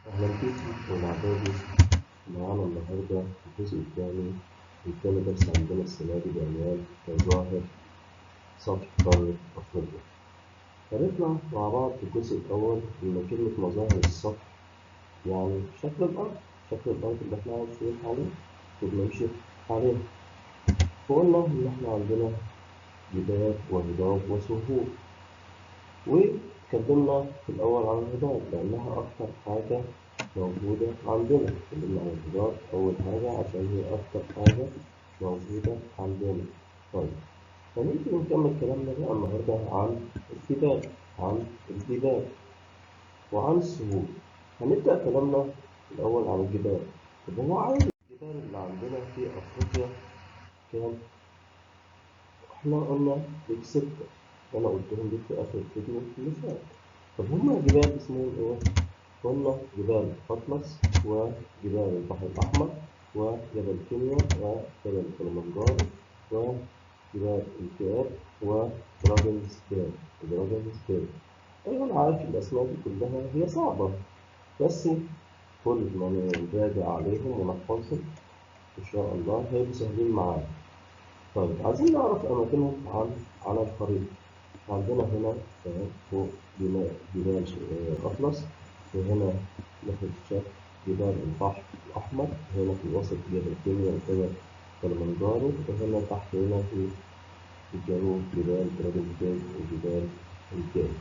أهلا بيكم والإعدادي. معانا النهاردة الجزء الثاني من تاني درس عندنا السنة دي بعنوان مظاهر سطح قارة أفريقيا. عرفنا مع بعض في الجزء الأول إن كلمة مظاهر السطح يعني شكل الأرض، شكل الأرض اللي إحنا عايشين عليه وبنمشي عليه. وقلنا إن إحنا عندنا جبال وهضاب وسهول، واتكلمنا في الأول عن الهضاب لأنها أكتر حاجة موجودة عندنا. اتكلمنا عن الهضاب أول حاجة عشان هي أكتر حاجة موجودة عندنا. طيب هنيجي نكمل كلامنا بقى النهاردة عن الجبال، عن الجبال وعن السهول. هنبدأ كلامنا الأول عن الجبال. طب هو عدد الجبال اللي عندنا في أفريقيا كام؟ احنا قلنا ليك 6، أنا قلتهم ليك في آخر الفيديو اللي فات. طب هما الجبال اسمهم إيه؟ قلنا جبال أطلس وجبال البحر الأحمر وجبل كينيا وجبل كليمنجارو وجبال الكاب ودراجنسبيرج. دراجنسبيرج. أيوة أنا عارف الأسماء دي كلها هي صعبة، بس كل ما نراجع عليهم ونحفظهم إن شاء الله هيبقوا سهلين معانا. طيب عايزين نعرف أماكنهم على الخريطة. عندنا هنا فوق جبال أطلس، وهنا ناحية الشرق جبال البحر الأحمر، وهنا في الوسط جبل كينيا وجبل كليمنجارو، وهنا تحت هنا في الجنوب جبال دراجنسبيرج وجبال الكاب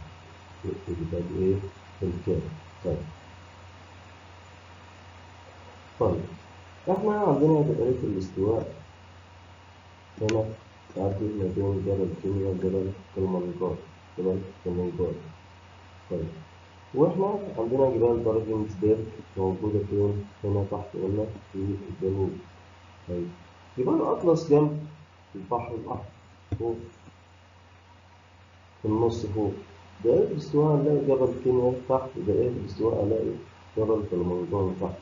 وجبال إيه؟ الكاب. طيب إحنا عندنا دائرة الاستواء هنا تعدي ما بين جبل كينيا وجبل كليمنجارو، جبل كليمنجارو. طيب واحنا عندنا جبال دراجنسبيرج موجودة فين؟ هنا تحت قلنا في الجنوب. طيب جبال أطلس جنب البحر الأحمر فوق في النص فوق. دائرة الاستواء هنلاقي جبل كينيا تحت، ودائرة الاستواء هنلاقي جبل كليمنجارو تحت.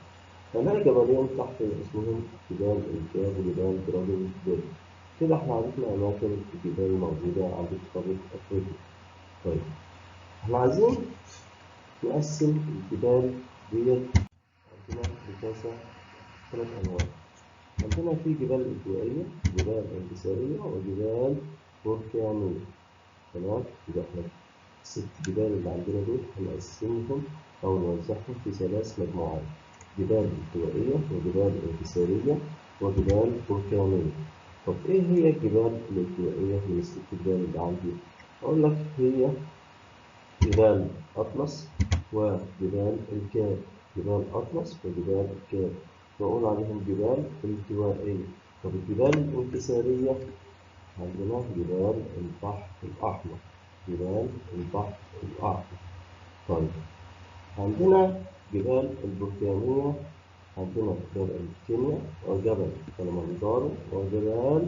هنلاقي جبلين تحت اسمهم جبال الكاب وجبال دراجنسبيرج. كده احنا عرفنا أماكن الجبال الموجودة عند قارة أفريقيا. طيب احنا عايزين نقسم الجبال ديت عندنا لكذا 3 أنواع. عندنا في جبال التوائية، جبال انكسارية، وجبال بركانية. تمام؟ يبقى احنا 6 جبال اللي عندنا دول هنقسمهم أو نوزعهم في 3 مجموعات: جبال التوائية وجبال انكسارية وجبال بركانية. طب إيه هي الجبال الالتوائية من ال6 جبال اللي عندي؟ أقول لك هي جبال أطلس وجبال الكاب. جبال أطلس وجبال الكاب بقول عليهم جبال التوائية. طب الجبال الانكسارية عندنا جبال البحر الأحمر، جبال البحر الأحمر. طيب عندنا جبال البركانية، عندنا جبل كينيا وجبل كليمنجارو وجبال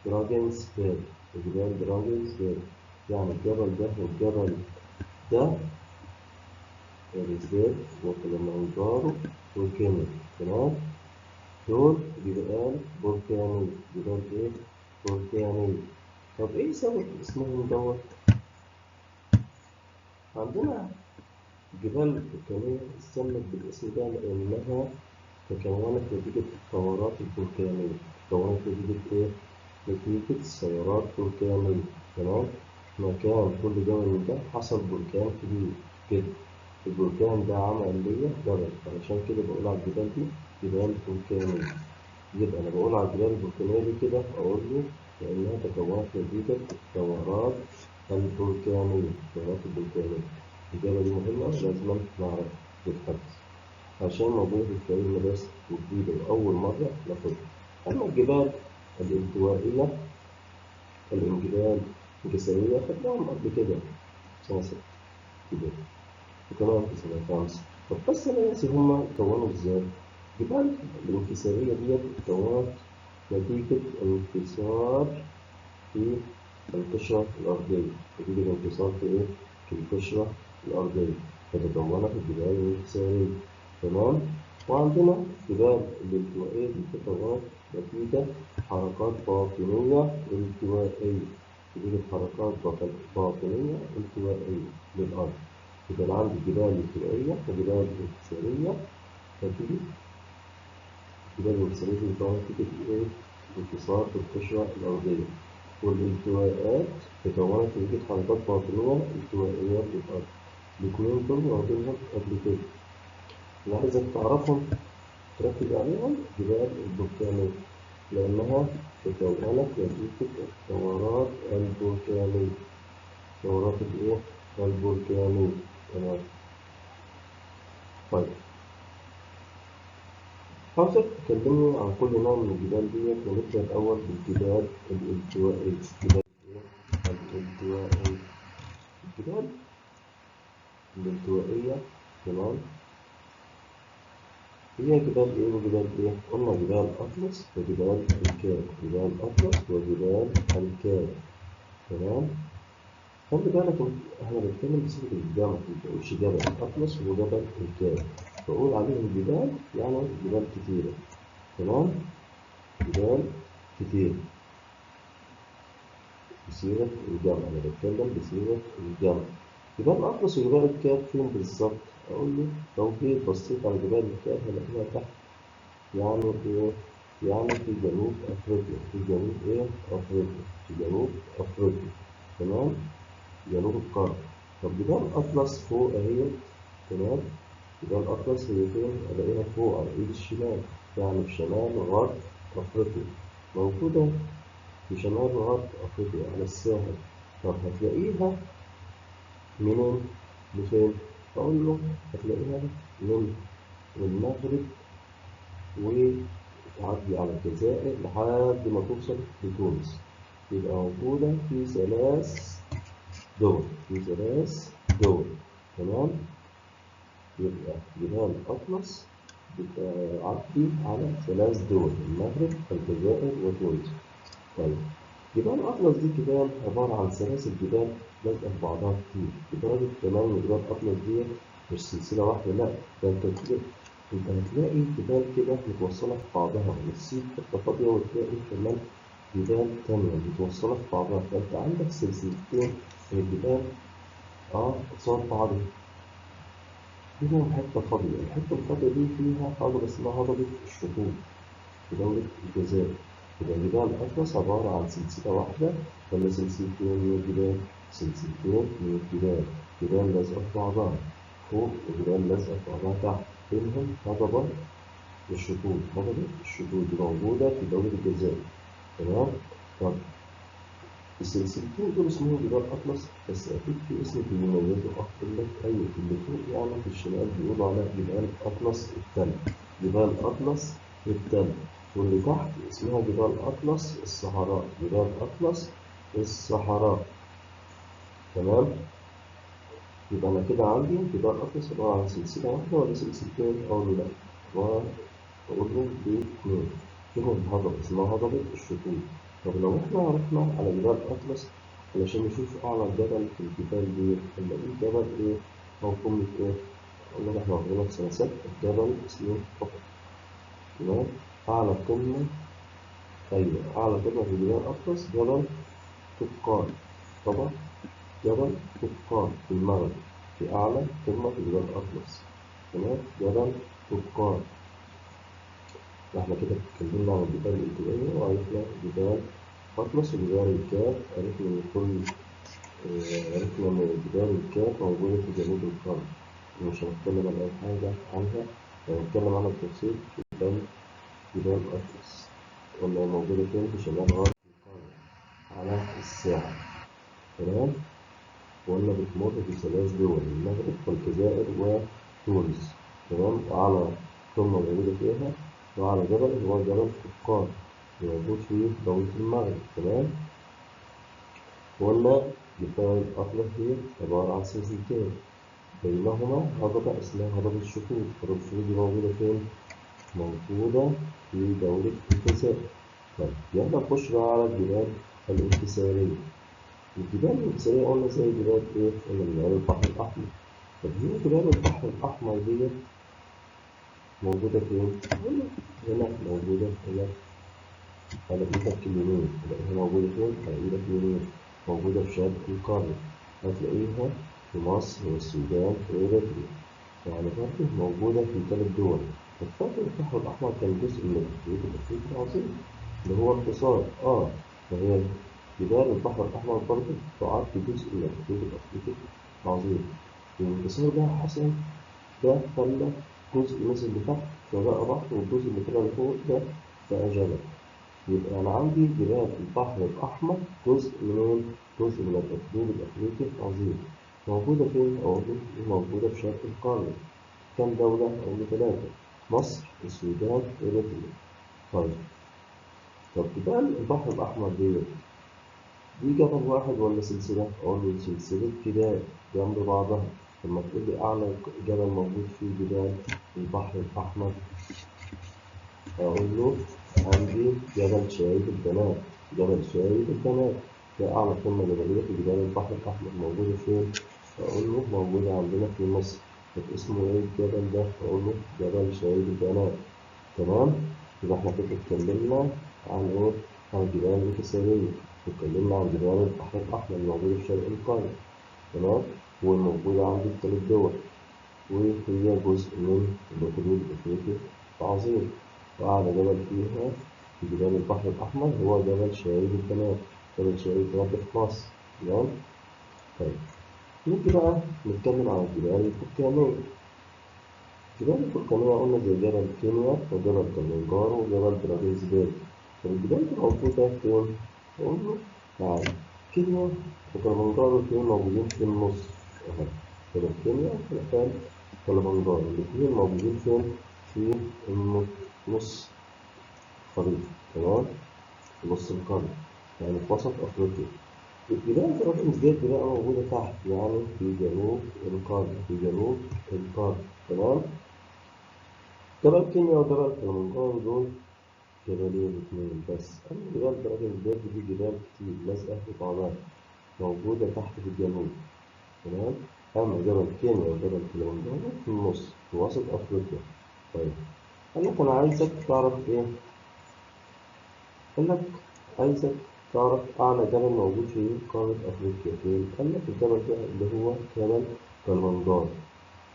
دراجنسبيرج وجبال دراجنسبيرج. يعني الجبل ده والجبل ده دراجنسبيرج وكليمنجارو وكينيا، تمام؟ دول جبال بركانية. جبال إيه؟ بركانية. طب إيه سبب اسمهم دوت؟ عندنا الجبال البركانية اتسمت بالاسم ده لأنها تكونت نتيجة الثورات البركانية. تكونت نتيجة إيه؟ نتيجة ثورات بركانية. تمام؟ مكان كل جبل من ده حصل بركان كبير كده، البركان ده عمل ليا جبل، علشان كده بقول على الجبال دي جبال بركانية. يبقى أنا بقول على الجبال البركانية دي كده أقول له لأنها تكونت نتيجة الثورات البركانية. الثورات البركانية. الإجابة دي مهمة لازم نعرف تتحفظ عشان موجودة في كتاب المدرسة وجديدة وأول مرة ناخدها. أما الجبال الالتوائية الجبال الانكسارية خدناهم قبل كده في سنة 6 كده وكمان في سنة 5. طب بس أنا ناسي هما اتكونوا إزاي؟ الجبال الانكسارية ديت اتكونت نتيجة انكسار في القشرة الأرضية. نتيجة انكسار في إيه؟ في القشرة الأرضية فتكونت الجبال الانكسارية. تمام؟ وعندنا الجبال الالتوائية دي تكونت نتيجة حركات باطنية التوائية. نتيجة حركات باطنية التوائية للأرض. يبقى أنا عندي جبال التوائية وجبال الانكسارية. نتيجة الجبال الانكسارية دي نتيجة إيه؟ انكسار في القشرة الأرضية. والالتواءات تكونت نتيجة حركات باطنية التوائية للأرض. الاتنين دول واخدينهم قبل كده. اللي عايزك تعرفهم تركز عليهم جبال البركانية، لأنها تكونت نتيجة الثورات البركانية. ثورات الإيه؟ البركانية. تمام. طيب عاوزك تكلمني عن كل نوع من الجبال ديت، ونبدأ الأول بالجبال الالتوائية. الجبال الالتوائية، الجبال الالتوائية، تمام. هي جبال إيه وجبال إيه؟ قلنا جبال أطلس وجبال الكاب، جبال أطلس وجبال الكاب، تمام. خلي بالك احنا بنتكلم بصيغة الجمع، ما بنقولش جبل أطلس وجبل الكاب، بقول عليهم جبال يعني جبال كتيرة، تمام؟ جبال كتيرة بصيغة الجمع، أنا بتكلم بصيغة الجمع. جبال أطلس وجبال الكاب فين بالظبط؟ أقول له لو جيت بصيت على جبال الكاب هلاقيها تحت، يعني إيه؟ يعني في جنوب أفريقيا، في جنوب إيه؟ أفريقيا، في جنوب أفريقيا، تمام؟ جنوب القارة. طب جبال أطلس فوق أهي، تمام؟ جبال أطلس هي فين؟ ألاقيها فوق على إيد الشمال، يعني في شمال غرب أفريقيا، موجودة في شمال غرب أفريقيا على الساحل. طب هتلاقيها منين؟ لفين؟ أقول له هتلاقيها من المغرب وتعدي على الجزائر لحد ما توصل لتونس، يبقى موجودة في 3 دول، في 3 دول، تمام؟ يبقى جبال أطلس بتعدي على 3 دول، المغرب الجزائر وتونس. طيب جبال أطلس دي جبال عبارة عن سلاسل جبال لازقة في بعضها كتير، لدرجة كمان إن جبال أطلس دي مش سلسلة واحدة، لأ ده أنت هتلاقي جبال كده متوصلة في بعضها، وتسيب حتة فاضية وتلاقي كمان جبال تانية متوصلة في بعضها، فأنت عندك سلسلتين من الجبال قصاد بعض، فيهم حتة فاضية، الحتة الفاضية دي فيها هضبة اسمها هضبة الشطوط في دولة الجزائر. يبقى جبال أطلس عبارة عن سلسلة واحدة ولا سلسلتين من الجبال؟ سلسلتين من الجبال، جبال لازقة في بعضها فوق وجبال لازقة في بعضها تحت، بينهم هضبة الشطوط، هضبة الشطوط دي موجودة في دولة الجزائر، تمام؟ طب السلسلتين دول اسمهم جبال أطلس، بس أكيد في اسم بيميزه أكتر لك. أيوه اللي فوق يعني في الشمال بيقولوا عليها جبال أطلس التل، جبال أطلس التل، واللي تحت اسمها جبال أطلس الصحراء، جبال أطلس الصحراء، تمام؟ يبقى أنا كده عندي جبال أطلس عبارة عن سلسلة واحدة ولا سلسلتين؟ أقول له لأ، أقول له باتنين، فيهم هضبة اسمها هضبة الشطوط. طب لو إحنا رحنا على جبال أطلس علشان نشوف أعلى جبل في الجبال دي، هنلاقيه جبل إيه؟ أو قمة إيه؟ قلنا إحنا واخدينها في سنة 6، جبل اسمه طبق، تمام؟ أعلى قمة، أيوه أعلى قمة في جبال أطلس جبل طبقان، طبعا جبل طبقان في المغرب، في أعلى قمة في جبال أطلس، تمام؟ جبل طبقان. احنا كده اتكلمنا عن الجبال الالتوائية وعرفنا جبال أطلس وجبال الكاب، عرفنا إن كل عرفنا إن جبال الكاب موجودة في جنوب القارة، مش هنتكلم عن أي حاجة عنها، هنتكلم عنها بالتفصيل في جبال أطلس، قلنا موجودة فين؟ في شمال غرب القارة على الساحل، تمام؟ وقلنا بتمر في 3 دول، المغرب والجزائر وتونس، تمام؟ وأعلى قمة موجودة فيها وأعلى جبل هو جبل طبقان موجود في دولة المغرب، تمام؟ وقلنا جبال أطلس دي عبارة عن سلسلتين بينهما هضبة اسمها هضبة الشطوط، هضبة الشطوط دي موجودة فين؟ موجودة في دولة الجزائر. طيب يلا نخش بقى على الجبال الانكسارية. الجبال الانكسارية قلنا زي جبال إيه؟ قلنا جبال البحر الأحمر. طب هي جبال البحر الأحمر دي موجودة فين؟ هنا موجودة هنا على إيدك اليمين، هتلاقيها موجودة فين؟ على إيدك اليمين، موجودة في شرق القارة، هتلاقيها في مصر والسودان وإريتريا، يعني برضه موجودة في 3 دول. طب فاكر البحر الأحمر كان جزء من الإقليم الأفريقي العظيم اللي هو انتصار، فهي جبال البحر الأحمر برضه تعد جزء من الإقليم الأفريقي العظيم. والانتصار ده حصل، ده خلى جزء نزل لتحت فبقى بحر، والجزء اللي طلع لفوق ده بقى جبل. يبقى أنا عندي جبال البحر الأحمر جزء منين؟ جزء من الإقليم الأفريقي العظيم. موجودة فين؟ أقول موجودة في شرق القارة. كم دولة؟ أقول 3، مصر والسودان وإريتريا. طيب طب جبال البحر الأحمر دي جبل واحد ولا سلسلة؟ أقول له سلسلة جبال جنب بعضها. لما تقول لي أعلى جبل موجود فيه جبال البحر الأحمر، أقول له عندي جبل شايب البنات. جبل شايب البنات ده أعلى قمة جبلية في جبال البحر الأحمر. موجودة فين؟ أقول له موجودة عندنا في مصر. طب اسمه إيه الجبل ده؟ أقول له جبل شايب البنات. تمام؟ يبقى إحنا كده اتكلمنا عن إيه؟ عن الجبال الانكسارية، واتكلمنا عن جبال البحر الأحمر الموجودة في شرق القارة. تمام؟ وموجودة عندي في 3 دول، وهي جزء من الإقليم الأفريقي العظيم. وأعلى جبل فيها في جبال البحر الأحمر هو جبل شايب البنات. جبل شايب البنات ده في مصر. تمام؟ طيب نيجي بقى نتكلم عن الجبال البركانية. الجبال البركانية قلنا زي جبل كينيا وجبل كليمنجارو وجبل دراجنزبرج. طب الجبال دي موجودة فين؟ أقول له تعالى كينيا وكليمنجارو الاتنين موجودين في النص أهو. جبل كينيا وجبل كليمنجارو الاتنين موجودين فين؟ في النص الخريطة. تمام؟ في نص القارة، يعني في وسط أفريقيا. الجبال دراجنزبرج بقى موجودة تحت، يعني في جنوب القارة، في جنوب القارة. تمام؟ جبل كينيا وجبل كليمنجارو دول جبلين اتنين بس. أما جبال دراجنزبرج دي جبال كتير لازقة في بعضها، موجودة تحت في الجنوب. تمام؟ أما جبل كينيا وجبل كليمنجارو في النص في وسط أفريقيا. طيب قال لك أنا عايزك تعرف إيه؟ قال لك عايزك تعرف أعلى جبل موجود في قارة أفريقيا فين؟ قال لك الجبل ده اللي هو جبل كليمنجارو،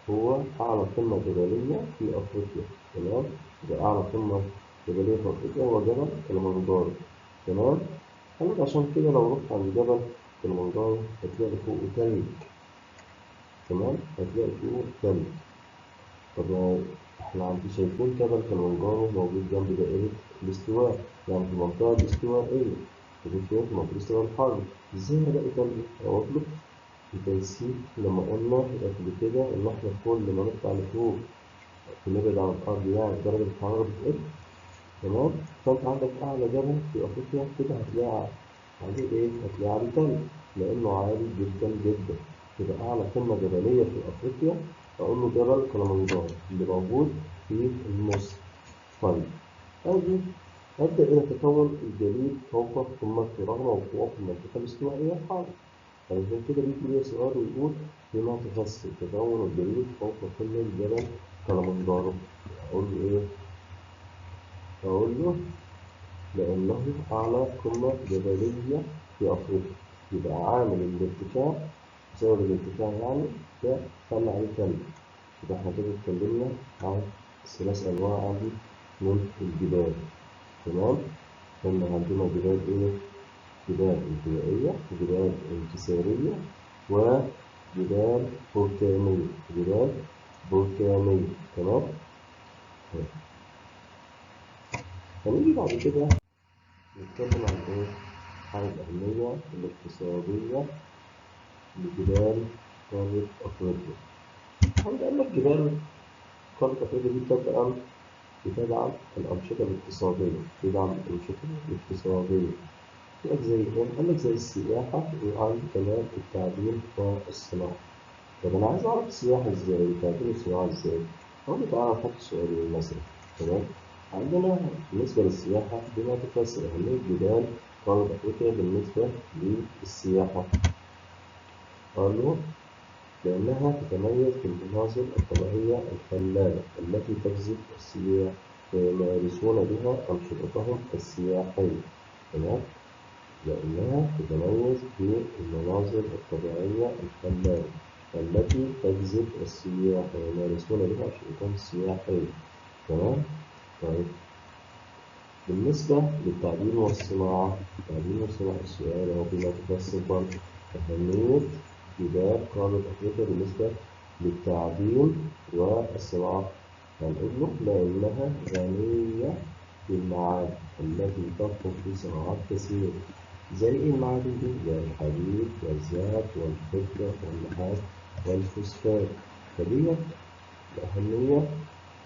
هو أعلى قمة جبلية في أفريقيا. تمام؟ يبقى أعلى قمة جبلية في أفريقيا هو جبل كليمنجارو. تمام؟ قال لك عشان كده لو رحت عند جبل كليمنجارو هتلاقي فوقه تلج. تمام؟ هتلاقي فوقه تلج. طب احنا عندي شايفين جبل كليمنجارو موجود جنب دائرة الاستواء، يعني في المنطقة الاستوائية، موجود فين؟ في منطقة الاستواء الحار. ازاي هلاقي تلج؟ أقول له انت نسيت لما قلنا قبل كده إن احنا كل ما نطلع لفوق بنبعد عن الأرض يعني درجة الحرارة بتقل. تمام؟ فأنت عندك أعلى جبل في أفريقيا كده هتلاقي عليه إيه؟ هتلاقي عليه تلج لأنه عالي جدا جدا. يبقى أعلى قمة جبلية في أفريقيا أقول له جبل كليمنجارو اللي موجود في النص. طيب أدى إلى تكون الجليد فوق قمته رغم وقوعه في المنطقة الاستوائية الحارة. علشان كده بيجي لي سؤال ويقول بما تفسر تكون الجليد فوق قمة جبل كليمنجارو؟ أقول له إيه؟ أقول له لأنه أعلى قمة جبلية في أفريقيا، يبقى عامل الارتفاع بسبب الارتفاع يعني ده خلى عليه تلج. يبقى احنا كده اتكلمنا عن 3 أنواع عندي من الجبال. تمام؟ قلنا عندنا جبال إيه؟ جبال انتوائية، جبال انكسارية، وجبال بركانية. جبال بركانية. تمام؟ هنيجي بعد كده نتكلم عن إيه؟ عن الأهمية الاقتصادية لجبال قارة أفريقيا. قال لك جبال قارة أفريقيا دي بتدعم الأنشطة الاقتصادية، بتدعم الأنشطة الاقتصادية. قال لك زي إيه؟ قال لك زي السياحة، وعندي كمان التعدين والصناعة. طب أنا عايز أعرف السياحة إزاي والتعدين والصناعة إزاي؟ أقول له تعالى نحط سؤالين مثلا. تمام؟ عندنا بالنسبة للسياحة بما تفسر أهمية جبال قارة أفريقيا بالنسبة للسياحة. قالوا لأنها تتميز بالمناظر الطبيعية الخلابة التي تجذب السياح ويمارسون بها أنشطتهم السياحية. تمام؟ لأنها تتميز بالمناظر الطبيعية الخلابة التي تجذب السياح ويمارسون بها أنشطتهم السياحية. تمام؟ طيب بالنسبة للتعدين والصناعة، التعدين والصناعة السؤال هو بما تفسر برضه أهمية جبال قارة أفريقيا بالنسبة للتعدين والصناعة. هنقول له لأنها غنية بالمعادن التي تدخل في صناعات كثيرة. زي إيه المعادن دي؟ زي الحديد والذهب والفضة والنحاس والفوسفات. فديت الأهمية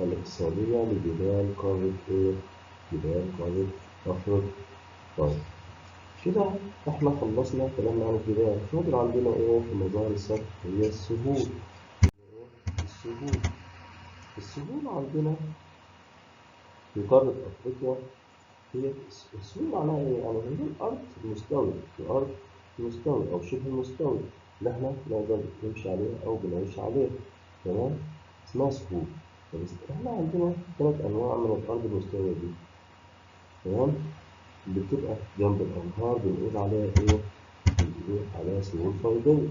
الاقتصادية لجبال قارة إيه؟ جبال قارة أفريقيا. طيب كده إحنا خلصنا كلامنا عن الجبال. فاضل عندنا إيه في مظاهر السطح؟ هي السهول. السهول السهول عندنا في قارة أفريقيا هي السهول معناها إيه؟ يعني هي الأرض المستوية، الأرض المستوية أو شبه المستوية اللي إحنا نقدر نمشي عليها أو بنعيش عليها. تمام؟ اسمها سهول. طب إحنا عندنا 3 أنواع من الأرض المستوية دي. تمام؟ اللي بتبقى جنب الأنهار بنقول عليها إيه؟ بنقول عليها سهول فيضية،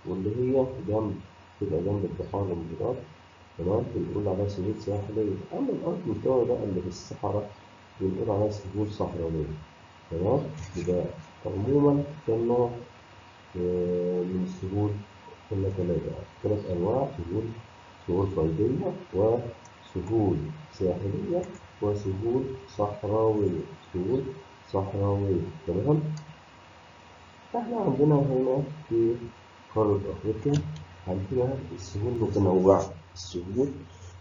واللي هي بتبقى جنب البحار والمحيطات، تمام، بنقول عليها سهول ساحلية. أما الأرض المستوية بقى اللي في الصحراء بنقول عليها سهول صحراوية. تمام؟ يبقى عموما كم نوع من السهول؟ قلنا 3 أنواع: سهول فيضية، وسهول ساحلية، وسهول صحراوية. سهول صحراوية. تمام؟ احنا عندنا هنا في قارة أفريقيا عندنا السهول متنوعة، السهول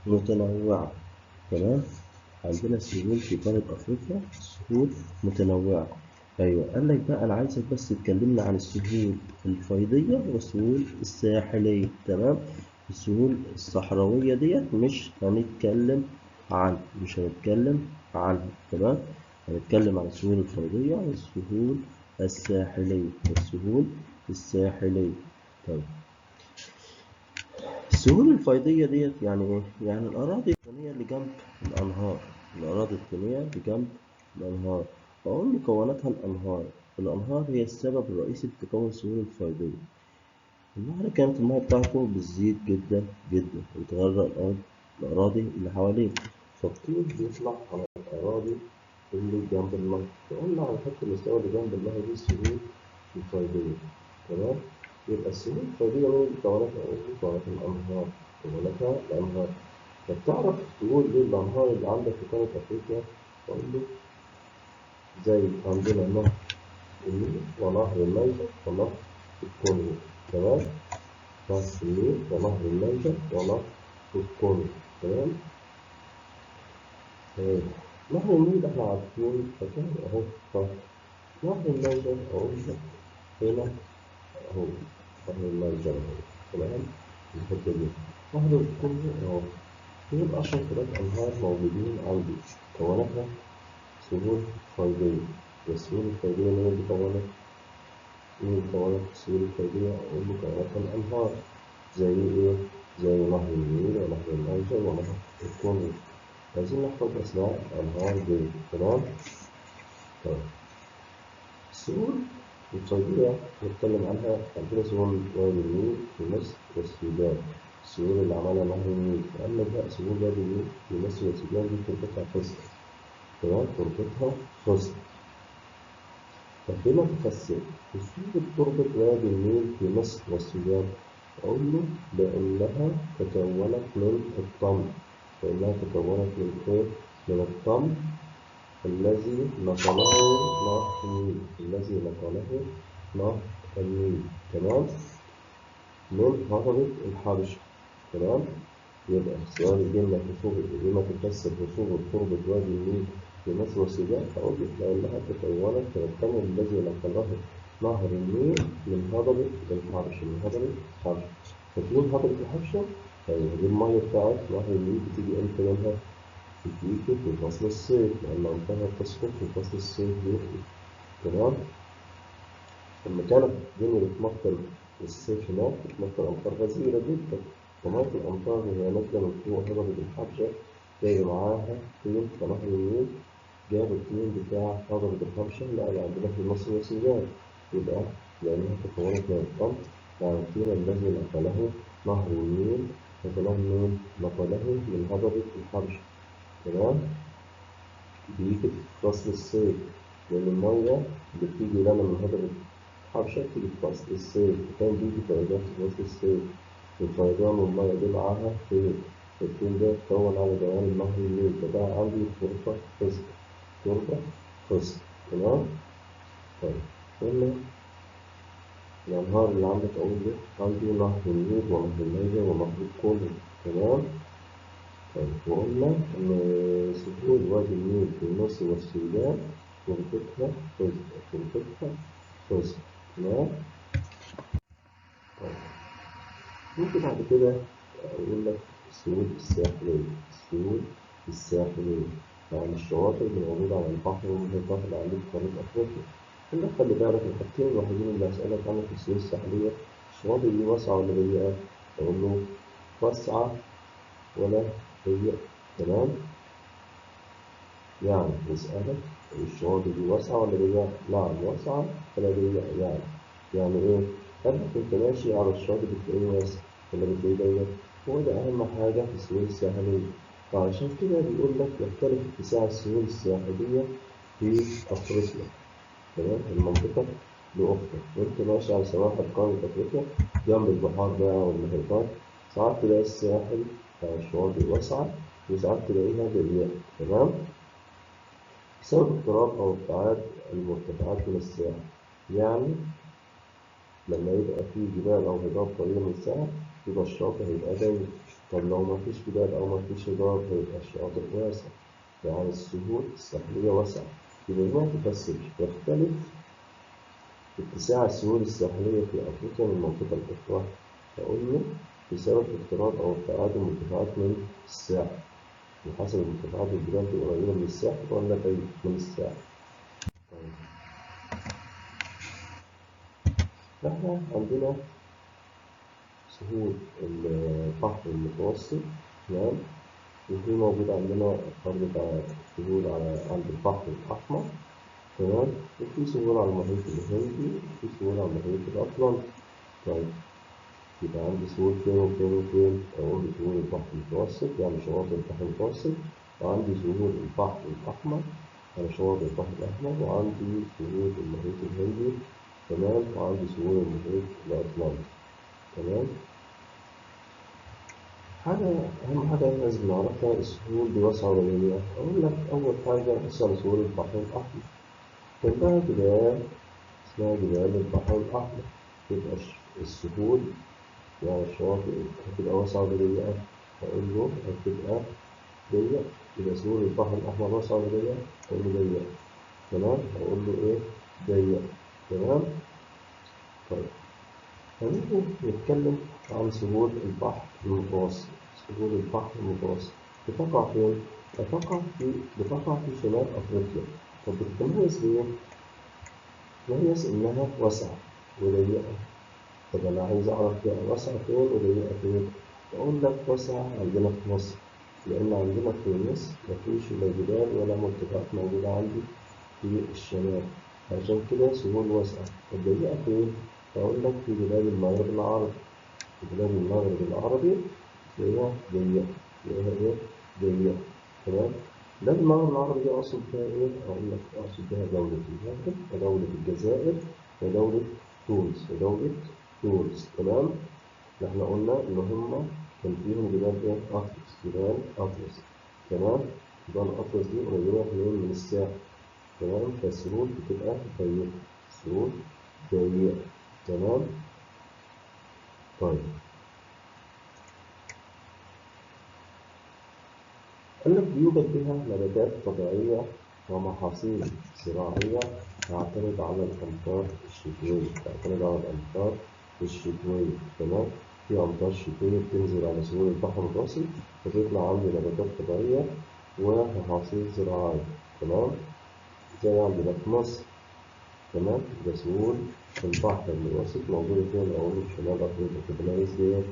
متنوعة. تمام؟ عندنا السهول في قارة أفريقيا سهول متنوعة. أيوة، قال لك بقى أنا عايزك بس تكلمنا عن السهول الفيضية والسهول الساحلية. تمام؟ السهول الصحراوية ديت مش هنتكلم عنها، مش هنتكلم عنها. تمام؟ هنتكلم عن السهول الفيضية والسهول الساحلية، والسهول الساحلية. طيب السهول الفيضية ديت يعني إيه؟ يعني الأراضي الطينية اللي جنب الأنهار، الأراضي الطينية اللي جنب الأنهار. فأقول مكوناتها الأنهار. الأنهار هي السبب الرئيسي في تكون السهول الفيضية. النهر كانت المياه بتاعته بتزيد جدا جدا وتغرق الأراضي اللي حواليه، فالطين بيطلع على الأراضي اللي جنب النهر. فقلنا على الخط المستوى اللي جنب النهر دي السهول الفيضية. تمام؟ يبقى السهول الفيضية مين اللي كونتها؟ كونتها الأنهار، كونتها الأنهار. طب تعرف تقول ليه الأنهار اللي عندك في قارة أفريقيا؟ أقول له زي عندنا نهر النيل ونهر النيجر ونهر الكونغو. تمام؟ نهر النيل ونهر النيجر ونهر الكونغو. تمام؟ طيب نهر النيل احنا عارفين مكانه اهو. نهر النيجر اقول لك هنا اهو، نهر النيجر اهو. تمام؟ الحتة دي. نهر الكونغو اهو. دول أشهر 3 أنهار موجودين عندي كونتها سهول فيضية. والسهول الفيضية مين اللي كونت؟ مين اللي كونت السهول الفيضية؟ أقول له كونتها الأنهار. زي إيه؟ زي نهر النيل ونهر النيجر ونهر الكونغو. عايزين نحفظ أسماء الأنهار دي. تمام؟ طيب السهول الفيضية نتكلم عنها. عندنا سهول وادي النيل في مصر والسودان، السهول اللي عملها نهر النيل. أما بقى سهول وادي النيل في مصر والسودان دي تربتها خصب. تمام؟ تربتها خصب. طب بما تفسر خصوبة تربة وادي النيل في مصر والسودان؟ أقول له لأنها تكونت من الطمي. لأنها تكونت من إيه؟ من الطمي الذي نقله نهر النيل، الذي نقله نهر النيل. تمام؟ من هضبة الحبشة. تمام؟ يبقى السؤال بما تفسر خصوبة تربة وادي النيل في مصر والسودان؟ هقول لك لأنها تكونت من الطمي الذي نقله نهر النيل من هضبة الحبشة، من هضبة الحبشة. فاكرين هضبة الحبشة؟ طيب دي المية بتاعت نهر النيل بتيجي امتى منها؟ بتيجي في فصل الصيف، لأن أمطارها بتسقط في فصل الصيف. تمام؟ لما كانت الدنيا بتمطر في الصيف هناك بتمطر أمطار غزيرة جدا، ومية الأمطار وهي نازلة من فوق هضبة الحبشة جاي معاها طين، فنهر النيل جاب الطين بتاع هضبة الحبشة نقل عندنا في مصر والسودان. يبقى لأنها تكونت من الطمي يعني الطين الذي نقله نهر النيل، نقله منين؟ نقله من هضبة الحبشة. تمام؟ بيجي في فصل الصيف، لأن المية اللي بتيجي لنا من هضبة الحبشة بتيجي في فصل الصيف، وكان بيجي فيضان في فصل الصيف، والفيضان والمية دي معاها طين، الطين ده اتكون على جوانب نهر النيل، فبقى عندي تربة خصبة، تربة خصبة. تمام؟ طيب قلنا الأنهار اللي عندك أقول له عندي نهر النيل ونهر النيجر ونهر الكونغو. تمام؟ طيب وقلنا إن سهول وادي النيل في مصر والسودان تربتها خصبة، تربتها خصبة. تمام؟ طيب ممكن بعد كده أقول لك السهول الساحلية، السهول الساحلية يعني الشواطئ اللي موجودة على البحر والمحيطات اللي عندك في قارة أفريقيا. قلنا خلي بالك الحاجتين الوحيدين اللي هسألك عنهم في السهول الساحلية، الشواطئ دي واسعة ولا ضيقة؟ أقول له واسعة ولا ضيقة. تمام؟ يعني يسألك الشواطئ دي واسعة ولا ضيقة؟ نعم واسعة ولا ضيقة. يعني إيه؟ قال لك أنت ماشي على الشاطئ بتلاقيه واسع ولا بتلاقيه ضيق؟ هو ده أهم حاجة في السهول الساحلية. فعشان كده بيقول لك يختلف اتساع السهول الساحلية في أفريقيا. تمام؟ المنطقة لأخرى، وأنت ماشي على سواحل قارة أفريقيا جنب البحار بقى والمحيطات، ساعات تلاقي الساحل بتاع الشواطئ واسعة وساعات تلاقيها ضيقة. تمام؟ بسبب اقتراب أو ابتعاد المرتفعات من الساحل، يعني لما يبقى في جبال أو هضاب قريبة من الساحل يبقى الشاطئ هيبقى ضيق. طب لو مفيش جبال أو مفيش هضاب هيبقى الشاطئ واسع، يعني السهول الساحلية واسعة. يبقى ما تكسرش، يختلف اتساع السهول الساحلية في أفريقيا من منطقة لأخرى، فقلنا بسبب اقتراب أو ابتعاد المرتفعات من الساحل، وحسب المرتفعات والجبال دي قريبة من الساحل ولا بعيد من الساحل. طيب احنا عندنا سهول البحر المتوسط. تمام؟ وفي موجود عندنا برضه سهول على عند البحر الأحمر. تمام؟ وفي سهول على المحيط الهندي، وفي سهول على المحيط الأطلنطي. طيب يبقى عندي سهول فين وفين وفين؟ أقول سهول البحر المتوسط يعني شواطئ البحر المتوسط، وعندي سهول البحر الأحمر على شواطئ البحر الأحمر، وعندي سهول المحيط الهندي. تمام؟ وعندي سهول المحيط الأطلنطي. تمام؟ حاجة أهم حاجة لازم نعرفها، السهول دي واسعة ولا ضيقة؟ أقول لك أول حاجة بص على سهول البحر الأحمر، جنبها جبال اسمها جبال البحر الأحمر، يبقى السهول يعني الشواطئ هتبقى واسعة ولا ضيقة؟ أقول له هتبقى ضيقة. يبقى سهول البحر الأحمر واسعة ولا ضيقة؟ أقول له ضيقة. تمام؟ أقول له إيه؟ ضيقة. تمام؟ طيب هنيجي نتكلم عن سهول البحر المتوسط. سهول البحر المتوسط بتقع فين؟ بتقع في شمال أفريقيا. طب بتتميز بإيه؟ بتتميز إنها واسعة وضيقة. طب أنا عايز أعرف بقى واسعة فين وضيقة فين؟ أقول لك واسعة عندنا في مصر، لأن عندنا في مصر مفيش لا جبال ولا مرتفعات موجودة عندي في الشمال، عشان كده سهول واسعة. طب ضيقة فين؟ أقول لك في بلاد المغرب العربي. في بلاد المغرب العربي تلاقيها ضيقة، تلاقيها إيه؟ ضيقة. تمام؟ بلاد المغرب العربي دي أقصد بها إيه؟ أقول لك أقصد بها دولة المغرب ودولة الجزائر ودولة تونس، ودولة تونس. تمام؟ إحنا قلنا إن هما كان فيهم جبال إيه؟ أطلس، جبال أطلس. تمام؟ جبال أطلس دي قريبة من الساحل. تمام؟ فالسهول بتبقى ضيقة، السهول ضيقة. تمام؟ طيب قال لك بيوجد بها نباتات طبيعية ومحاصيل زراعية تعتمد على الأمطار الشتوية، تعتمد على الأمطار الشتوية. تمام؟ في أمطار شتوية بتنزل على سهول البحر المتوسط فتطلع عندي نباتات طبيعية ومحاصيل زراعية. تمام؟ زي عندنا في مصر. تمام؟ ده سهول البحر المتوسط موجودة فين؟ أقول له في شمال أفريقيا. بتتميز بإيه؟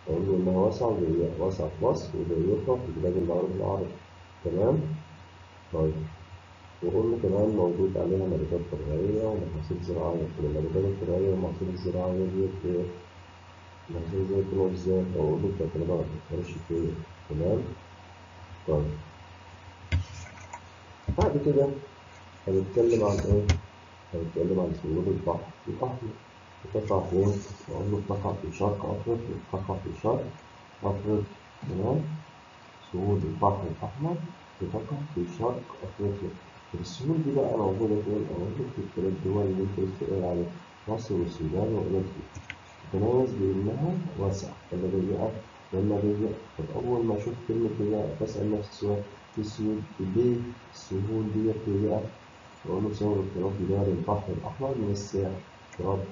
أقول له إنها واسعة وضيقة، واسعة في مصر وضيقة في بلاد المغرب العربي. تمام؟ طيب وقلنا كمان موجود عليها نباتات طبيعية ومحاصيل زراعية. طب النباتات الطبيعية والمحاصيل الزراعية ديت إيه؟ الهزيمة زي كده ازاي؟ أقول له بتعتمد على الأمطار الشتوية. تمام؟ طيب بعد كده هنتكلم عن إيه؟ هنتكلم عن سهول البحر الأحمر. بتقع فين؟ بقول له بتقع في شرق أفريقيا، بتقع في شرق أفريقيا. تمام؟ سهول البحر الأحمر بتقع في شرق أفريقيا. طب السهول دي بقى موجودة فين؟ موجودة في الثلاث دول اللي أنت لسه قايل عليها، مصر والسودان وإريتريا. تتميز بإنها واسعة ولا ضيقة؟ ولا ضيقة. طب أول ما أشوف كلمة ضيقة بسأل نفسي سؤال، السهول ليه السهول دي ضيقة؟ بقول له بسبب اقتراب جدار البحر الأحمر من الساحل، اقتراب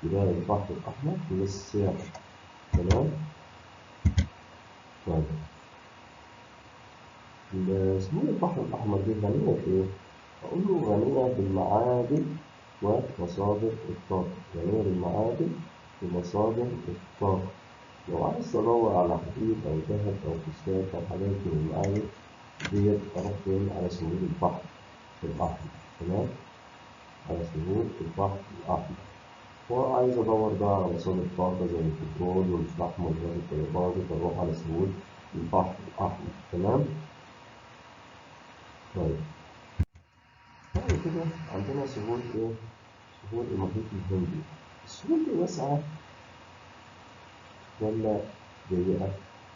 جدار البحر الأحمر من الساحل. تمام؟ طيب سهول البحر الأحمر دي غنية بإيه؟ أقول له غنية بالمعادن ومصادر الطاقة، غنية بالمعادن ومصادر الطاقة. لو عايز تدور على حديد أو ذهب أو فوسفات أو حاجات من المعادن ديت أروح فين؟ على سهول البحر الأحمر. تمام؟ على سهول البحر الأحمر. وعايز أدور بقى على مصادر طاقة زي البترول والفحم والغاز الطبيعي، فأروح على سهول البحر الأحمر. تمام؟ طيب بعد كده عندنا سهول إيه؟ سهول المحيط الهندي. السهول دي واسعة ولا ضيقة؟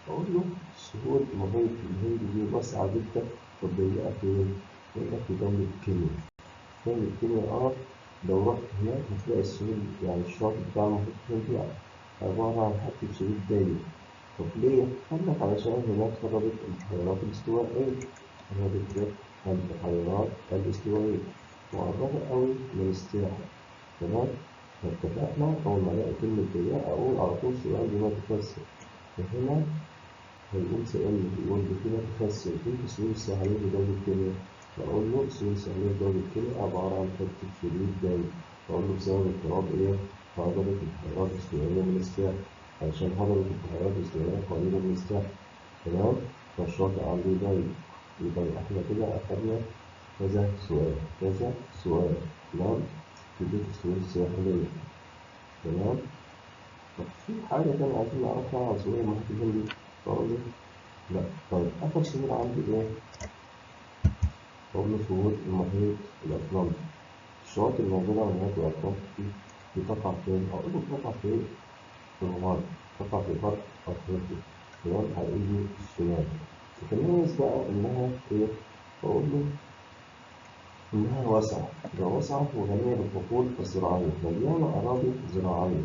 أقول له سهول المحيط الهندي دي واسعة جدا. طب ضيقة فين؟ ضيقة في دولة كينيا. دولة كينيا لو رحت هناك هتلاقي السهول، يعني الشاطئ بتاع المحيط الهندي عبارة عن حتة سهول ضيق. طب ليه؟ قال لك علشان هناك هضبة البحيرات الاستوائية، هضبة البحيرات الاستوائية وقربت أوي من الساحل. تمام؟ فاتفقنا أول ما ألاقي كلمة ضيقة أقول على طول سؤال بما تفسر. فهنا هيقوم سألني بيقول لي فيما تفسر كيف السهول الساحلية في دولة كينيا؟ بقول له السهول الساحلية في دولة كينيا عبارة عن حتة شريط ضيق. بقول له بسبب اضطراب إيه؟ هضبة البحيرات الاستوائية من الساحل، علشان هضبة البحيرات الاستوائية قريبة من الساحل. تمام؟ فالشاطئ عندي ضيق. يبقى إحنا كده أخدنا كذا سؤال كذا سؤال. تمام؟ في بيت السهول الساحلية. تمام؟ طب في حاجة تانية عايزين نعرفها عن سهول المحيط الهندي؟ بقول له لا. طيب آخر سهول عندي إيه؟ بقول له سهول المحيط الأطلنطي. الشواطئ الموجودة على المحيط الأطلنطي بتقع فين؟ أقول له بتقع في الغرب، تقع في غرب أفريقيا. تمام؟ على إيدي الشمال. تتميز بقى إنها إيه؟ بقول له إنها واسعة، ده واسعة وغنية بالحقول الزراعية، مليانة أراضي زراعية.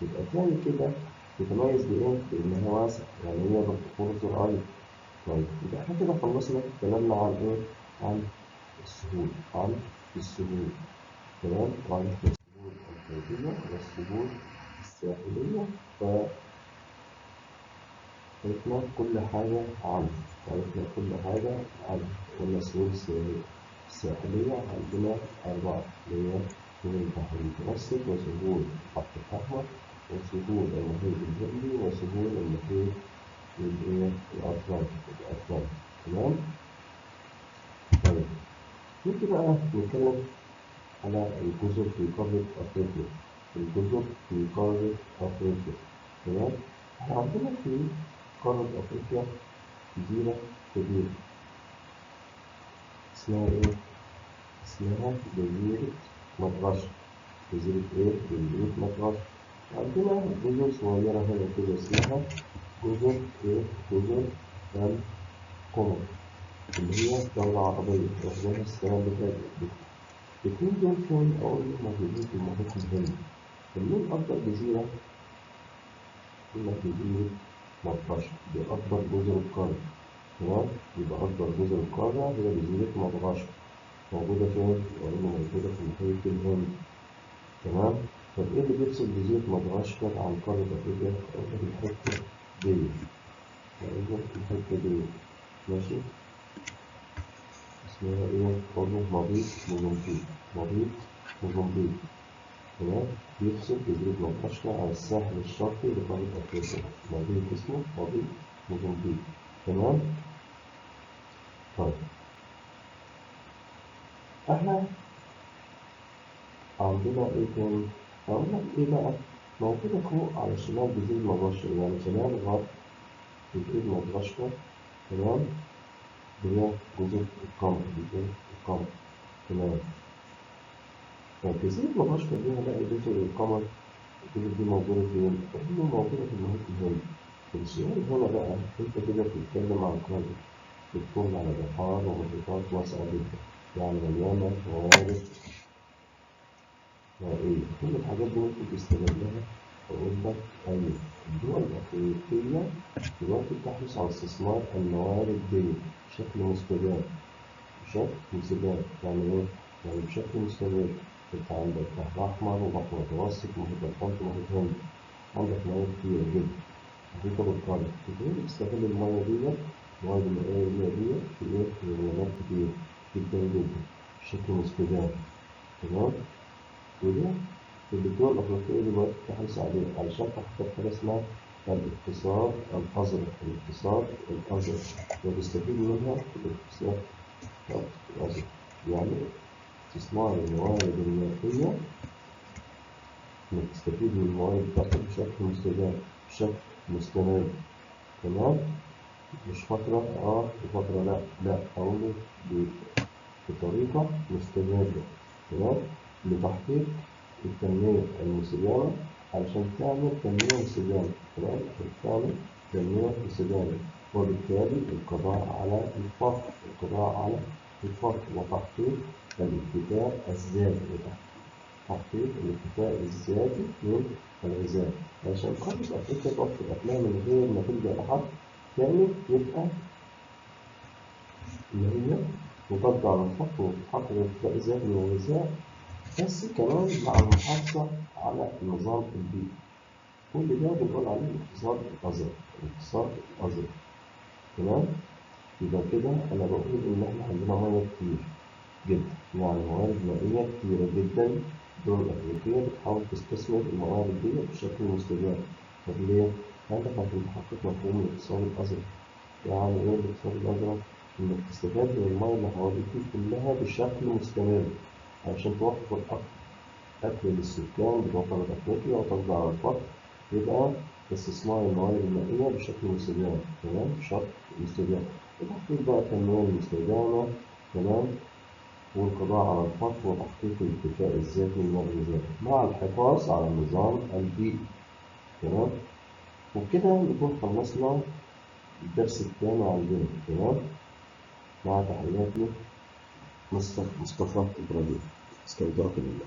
يبقى تاني كده تتميز بإيه؟ بإنها واسعة، غنية بالحقول الزراعية. طيب يبقى إحنا كده خلصنا كلامنا عن إيه؟ عن السهول، عن السهول. تمام؟ وعن السهول الخارجية والسهول الساحلية، فعرفنا كل حاجة عنه، عرفنا كل حاجة عنه. قلنا السهول الساحلية عندنا أربعة، اللي هي سهول البحر المتوسط وسهول البحر الأحمر وسهول المحيط الهندي وسهول المحيط الأطلنطي. تمام؟ طيب نيجي بقى نتكلم على الجزر في قارة أفريقيا. الجزر في قارة أفريقيا. تمام؟ احنا عندنا في قارة أفريقيا جزيرة كبيرة اسمها إيه؟ اسمها جزيرة مدغشقر. جزيرة إيه؟ جزيرة مدغشقر. عندنا جزر صغيرة هنا كده اسمها جزر إيه؟ جزر القمر، اللي هي دولة عربية واخدينها السنة اللي فاتت. الاتنين دول فين؟ أقول له موجودين في المحيط الهندي. طب مين أكبر جزيرة؟ قلنا جزيرة مدغشقر، دي أكبر جزر القارة. تمام؟ يبقى أكبر جزر القارة هي جزيرة مدغشقر. موجودة فين؟ أقول له موجودة في المحيط الهندي. تمام؟ طب إيه اللي بيفصل جزيرة مدغشقر عن قارة أفريقيا؟ أقول له الحتة دي. أقول له الحتة دي. ماشي؟ اسمها إيه؟ أقول له مضيق موزمبيق. مضيق موزمبيق. تمام؟ بيفصل جزيرة مدغشقر عن الساحل الشرقي لقارة أفريقيا. مضيق اسمه مضيق موزمبيق. تمام؟ طيب احنا عندنا ايه تاني؟ هقول لك ايه بقى موجودة فوق على شمال جزيرة مدغشقر، يعني شمال غرب جزيرة مدغشقر، تمام، اللي هي جزر القمر، جزر القمر، تمام. طيب جزيرة مدغشقر دي هلاقي جزر القمر، الجزر دي موجودة فين؟ أقول موجودة في المحيط الهندي. السؤال هنا بقى أنت كده بتتكلم عن قارة بتطل على بحار ومحيطات واسعة جدا، يعني مليانة موارد مائية، كل الحاجات دي ممكن تستغلها. أقول لك أيوة، الدول الأفريقية دلوقتي بتحرص على استثمار الموارد دي بشكل مستدام، بشكل مستدام، يعني إيه؟ يعني بشكل مستمر. أنت عندك بحر أحمر وبحر متوسط ومحيط أطلنطي ومحيط هندي، عندك مياه كتيرة جدا محيطة بالقارة، أنت ليه بتستغل المياه دي، الموارد المائية دي في إيه؟ في مجالات كتير جدا جدا بشكل مستدام، تمام؟ وده اللي الدول الأفريقية دلوقتي بتحرص عليه علشان تحقق حاجة اسمها الاقتصاد الأزرق، الاقتصاد الأزرق، وبيستفيد منها الاقتصاد الأزرق، يعني استثمار الموارد المائية، إنك تستفيد من الموارد بتاعتك بشكل مستدام، بشكل مستمر، تمام؟ مش فترة وفترة لأ، لأ، أقول بطريقة مستمرة، تمام؟ لتحقيق التنمية المستدامة، علشان تعمل تنمية مستدامة، تمام؟ عشان تعمل تنمية مستدامة، وبالتالي القضاء على الفقر، القضاء على الفقر وتحقيق الاكتفاء الذاتي، وتحقيق الاكتفاء الذاتي من الغذاء، علشان قارة أفريقيا توفر أكلها من غير ما تلجأ لحد تاني، يبقى إن هي وتقضي على الفقر وتحقق الاكتفاء الذاتي من الغذاء، بس كمان مع المحافظة على النظام البيئي. كل ده بنقول عليه الاقتصاد الأزرق، الاقتصاد الأزرق، تمام؟ يبقى كده أنا بقول إن إحنا عندنا مية كتير جدا، يعني موارد مائية كتيرة جدا، الدول الأفريقية بتحاول تستثمر الموارد دي بشكل مستدام. طب ليه؟ قال لك عشان تحقق مفهوم الاقتصاد الأزرق. يعني إيه الاقتصاد الأزرق؟ إنك تستفاد من المية اللي حواليك دي كلها بشكل مستمر علشان توفر أكل للسكان بتوع قارة أفريقيا وتقضي على الفقر، يبقى استثمار الموارد المائية بشكل مستدام، تمام؟ بشكل مستدام، وتحقيق بقى التنمية المستدامة، تمام؟ والقضاء على الفقر وتحقيق الاكتفاء الذاتي من الغذاء مع الحفاظ على النظام البيئي، تمام؟ وبكده نكون خلصنا الدرس الثاني عندنا، تمام؟ مع تحياتي مصطفى إبراهيم، استودعكم الله.